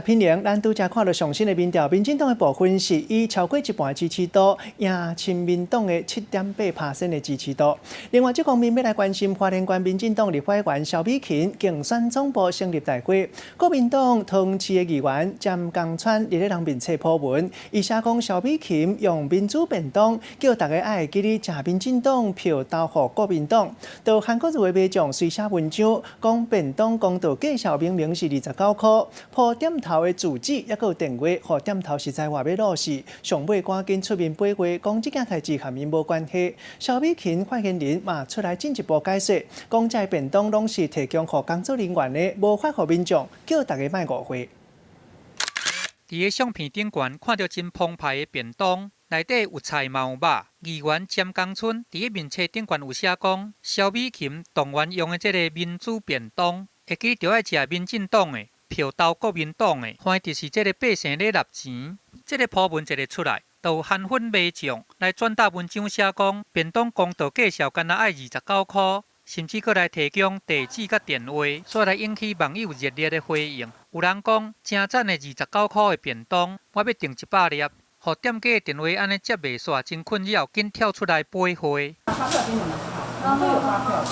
品玲，咱拄才看著上新的民調，民進黨的部分是以超過一半支持度贏親民黨的7.8% 的支持度。另外，這方面欲來關心花蓮縣民進黨立法委員蕭美琴競選總部成立大會，國民黨桃市的議員詹江川佇咧人面冊 po 文，伊寫講蕭美琴用民主便當叫大家愛會記得食民進黨票投予國民黨。到韓國瑜的民眾隨寫文章，講便當公道價數明明是29箍，鋪店頭的住址，猶閣有電話，予店頭實在話欲落死，上尾趕緊出面駁話，講這件代誌和𪜶無關係。蕭美琴發言人嘛出來進一步解釋，講這便當攏是提供予工作人員的，無發予民眾，叫大家莫誤會。佇个相片頂懸看著真澎湃的便當，內底有菜嘛有肉。議員詹江村佇个面冊頂懸有寫講，蕭美琴動員用的這个民主便當，會記著愛食民進黨的。票投國民黨的，反就是這个百姓咧納錢。這个 po 文一个出來，就有韓粉民眾來轉達文章寫講，便當公道價數干焦愛29箍，甚至閣來提供地址佮電話，煞來引起網友熱烈的回應。有人講，誠讚的29箍的便當，我欲訂100粒，予店家的電話按呢接袂煞，真困擾，緊跳出來駁話。發票給你們好，都有發票的，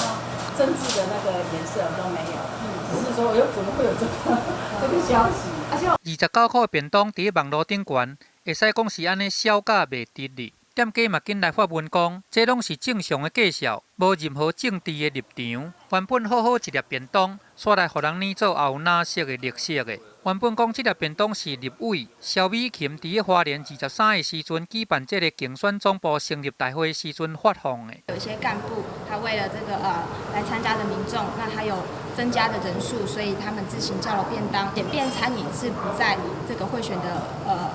政治的那個顏色都沒有。只是說，喲，怎麼會有這個消息？29箍的便當佇網路頂懸，會使講是按呢痟甲袂直哩。店家嘛緊來發文講，這攏是正常的價數，無任何政治的立場。原本好好一粒便當，煞來予人捏做後藍色的、綠色的。原本講這粒便當是立委蕭美琴佇咧花蓮23的時陣舉辦這个競選總部成立大會時陣發放的。有一些幹部，他為了這個來參加的民眾，那他有增加的人數，所以他們自行叫了便當。簡便餐飲是不在這個賄選的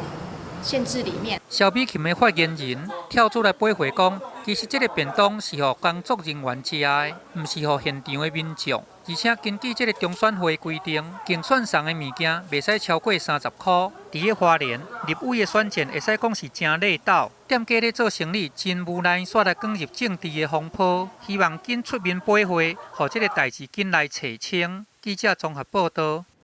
限制裡面。蕭美琴的發言人跳出來駁回講，其實這个便當是予工作人員食的，毋是予現場的民眾。而且根據這个中選會規定，競選送的物件袂使超過30箍。佇咧花蓮立委的選戰，會使講是誠熱鬥，店家咧做生意真無奈，煞來捲入政治的風波。希望緊出面駁話，予這个代誌緊來澄清。記者綜合報道。